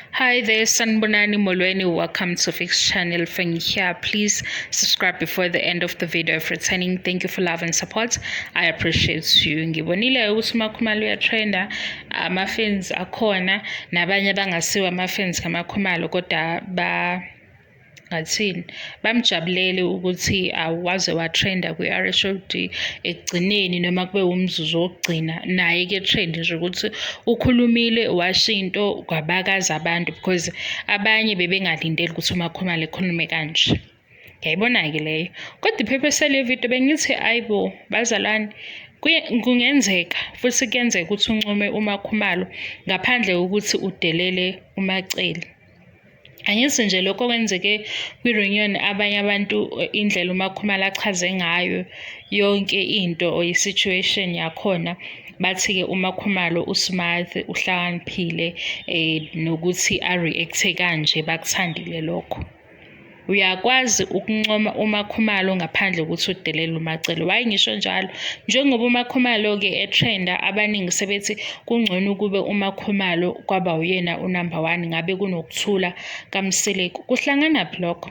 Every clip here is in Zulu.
Hi there, Sanbonani Molweni. Welcome to Fix Channel. From here, please subscribe before the end of the video. If returning, thank you for love and support. I appreciate you. Ngibonile ukuthi uMakhumalo uyatrenda, ama-fans akhona nabanye abangasiwo ama-fans kaMakhumalo kodwa ba ngathini bamjabulele ukuthi awaze watrenda kwi-RHOD ekugcineni noma kube umzuzu wokugcina naye ke trend nje ukuthi ukhulumile washo into kwabakaza abantu because abanye bebengalindele ukuthi uMakhumalo ekhulume kanje. Ngiyayibona-ke leyo. Kodwa iphephisa le video bengithi ayibo bazalwane kungenzeka futhi kuyenzeka ukuthi uncome uMakhumalo ngaphandle kokuthi udelele uMaCele. Angithi nje lokho okwenzeke kwi-reunion abanye abantu indlela uMakhumalo achaze ngayo yonke into or i-situation yakhona bathi-ke uMakhumalo usmart uhlakaniphile nokuthi a-react-e kanje bakuthandile lokho. Uyakwazi ukuncoma uMakhumalo ngaphandle kokuthi udelele uMaCele. Why ngisho njalo? Njengoba uMakhumalo-ke etrenda abaningi sebethi kungcono ukube uMakhumalo kwaba uyena unumber one ngabe kunokuthula kaMseleku. Kuhlanganaphi lokho?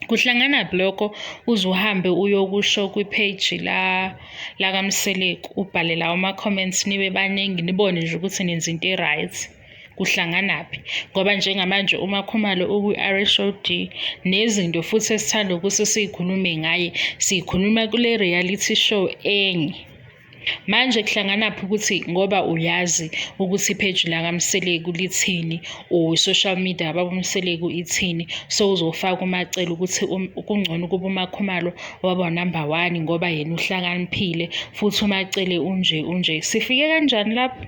Kuhlanganaphi lokho uze uhambe uyokusho kwipheji la lakaMseleku ubhale lawo ma-comments nibe baningi nibone nje ukuthi nenza into e-right. Kuhlanganaphi ngoba njengamanje uMakhumalo ukwi-RHOD nezinto futhi esithanda ukuthi siyikhulume ngaye siyikhuluma kule reality show enye. Manje kuhlanganaphi ukuthi ngoba uyazi ukuthi ipheji lakaMseleku lithini or i-social media kababa uMseleku ithini so uzofaka uMaCele ukuthi kungcono ukuba uMakhumalo waba number one ngoba yena uhlakaniphile futhi uMaCele unje unje. Sifike kanjani lapho?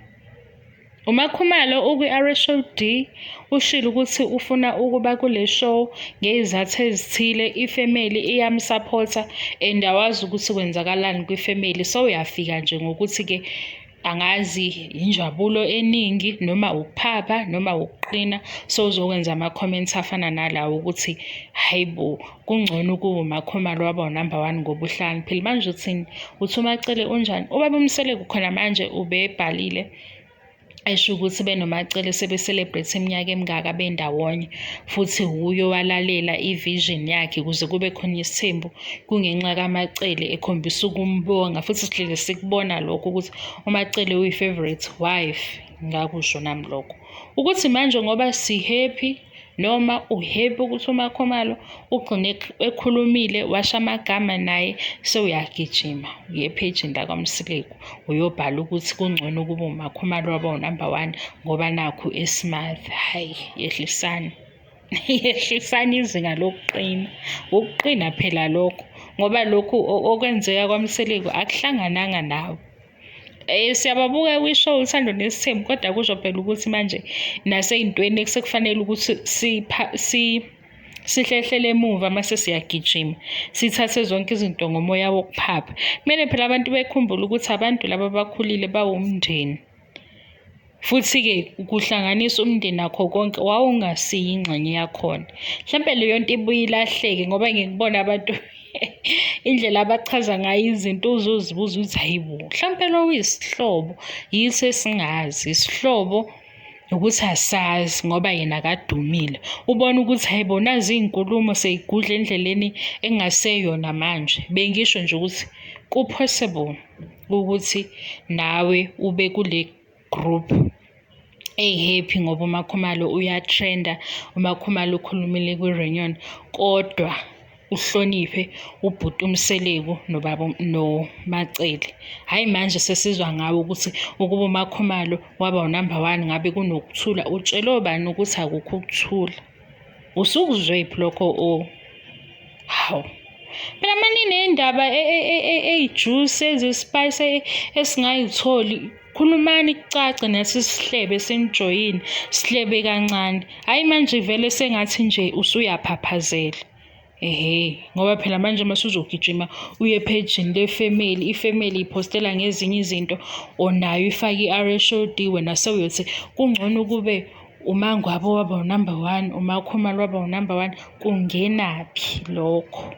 UMakhumalo ukwi-RHOD ushilo ukuthi ufuna ukuba kule show ngezizathu ezithile, ifemeli iyamsaphotha and awazi ukuthi kwenzakalani kwifemeli. So uyafika nje ngokuthi-ke angazi injabulo eningi noma ukuphapha noma ukuqina so uzokwenza ama-comments afana nalawo ukuthi hayi bo kungcono ukuba uMakhumalo waba unumber one ngoba uhlakaniphile. Manje uthini? Uthi uMaCele unjani? Ubaba uMseleku khona manje ubebhalile esho ukuthi benoMaCele sebe-celebrate iminyaka emingaka bendawonye futhi wuye owalalela i-vision yakhe ukuze kube khona isithembu kungenxa kaMaCele ekhombisa ukumbonga futhi sihlezi sikubona lokho ukuthi uMaCele uyi-favorite wife ngakusho nami lokho ukuthi manje ngoba si-happy noma uhappy ukuthi uMakhumalo ugcine ekhulumile washo amagama naye sewuyagijima uye ephejini lakwaMseleku uyobhala ukuthi kungcono ukuba uMakhumalo waba unumber one ngoba nakhu esmart. Hhayi, yehlisani yehlisani izinga lokuqina, ukuqina phela lokho ngoba lokhu okwenzeka kwaMseleku akuhlangananga nawe. Siyababuka kwi-show Uthando Nesithembu kodwa kusho phela ukuthi manje nasey'ntweni sekufanele ukuthi sihlehlele emuva mase siyagijima sithathe zonke izinto ngomoya wokuphapha. Kumele phela abantu bekhumbule ukuthi abantu laba abakhulile bawumndeni. Futhi-ke kuhlanganisa umndeni nakho konke wawungasiyo ingxenye yakhona. Mhlampe leyo nto ibuye ilahleke ngoba ngikubona abantu indlela abachaza ngayo izinto uzozibuza ukuthi hayi bo, mhlampe lo uyisihlobo yithi esingazi isihlobo ukuthi asazi ngoba yena akadumile. Ubona ukuthi hayi bo nazi iy'nkulumo seyigudla endleleni engaseyona manje. Bengisho nje ukuthi ku-possible ukuthi nawe ube kule group eyi-happy ngoba uMakhumalo uyatrenda, uMakhumalo ukhulumile kwi-reunion kodwa uhloniphe ubhuti uMseleku nobaba noMaCele. Hhayi manje sesizwa ngawe ukuthi ukuba uMakhumalo waba unumber one ngabe kunokuthula. Utshelwe ubani ukuthi akukho ukuthula? Usukuzwephi lokho o? Hawu. Phela maniney'ndaba ey'juice ezispayisi esingay'tholi. Khulumani kucace nathi sihlebe sinijoyine, sihlebe kancane. Hhayi manje vele sengathi nje usuyaphaphazela. Ehhe, ngoba phela manje uma usuzogijima uye ephejini lefemeli, ifemeli iphostela ngezinye izinto or nayo ifake i-R_H_O_D wena sewuyothi kungcono ukube uMangwabe waba unumber one, uMakhumalo waba unumber one. Kungenaphi lokho?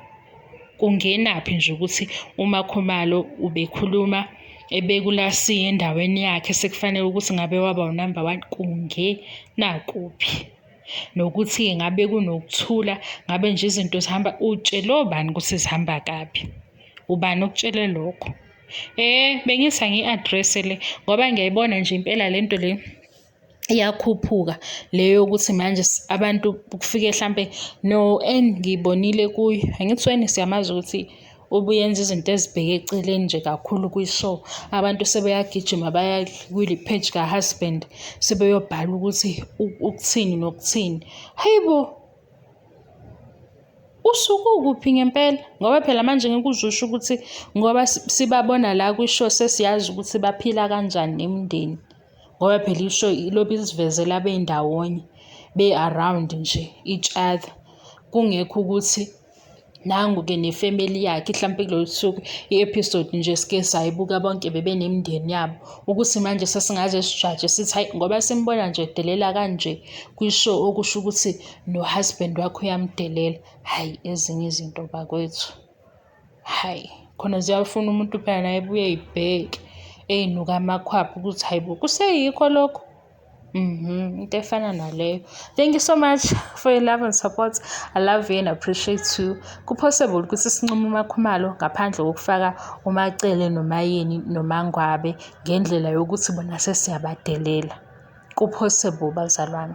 Kungenaphi nje ukuthi uMakhumalo ubekhuluma Ebeka uLaSiya endaweni yakhe sekufanele ukuthi ngabe waba unamba one kungenakuphi. Nokuthi-ke ngabe kunokuthula, ngabe nje izinto zihamba, utshele obani ukuthi zihamba kabi? Ubani okutshele lokho? Bengithi angiyi-address-e le ngoba ngiyayibona nje impela le nto le iyakhuphuka le yokuthi manje abantu kufike hlampe no-N ngiyibonile kuyo. Angithi u-N siyamazi ukuthi ubuyenza izinto ezibheke eceleni nje kakhulu kwi-show. Abantu sebeyagijima baya kwile page ka-husband sebeyobhala ukuthi ukuthini nokuthini. Hayi bo! Usuke ukuphi ngempela? Ngoba phela manje ngeke uze usho ukuthi ngoba sibabona la kwi-show sesiyazi ukuthi baphila kanjani nemindeni. Ngoba phela i-show ilobe isivezela bendawonye, be-around nje each other. Kungekho ukuthi nangu-ke nefemeli yakhe hlampe kulolu suku i-episode nje sike sayibuka bonke bebenemindeni yabo. Ukuthi manje sesingaze sijaje sithi hhayi ngoba simbona nje edelela kanje kwi-show okusho ukuthi no-husband wakhe uyamdelela. Hhayi ezinye izinto bakwethu. Hhayi khona ziyafuna umuntu phela naye ebuye ey'bheke ey'nuka amakhwapha ukuthi hhayi bo kuseyikho lokho. Into efana naleyo. Thank you so much for your love and support. I love you and appreciate you. Ku-possible ukuthi sincume uMakhumalo ngaphandle kokufaka uMaCele noMaYeni noMaNgwabe ngendlela yokuthi bona sesiyabadelela. Ku-possible bazalwane.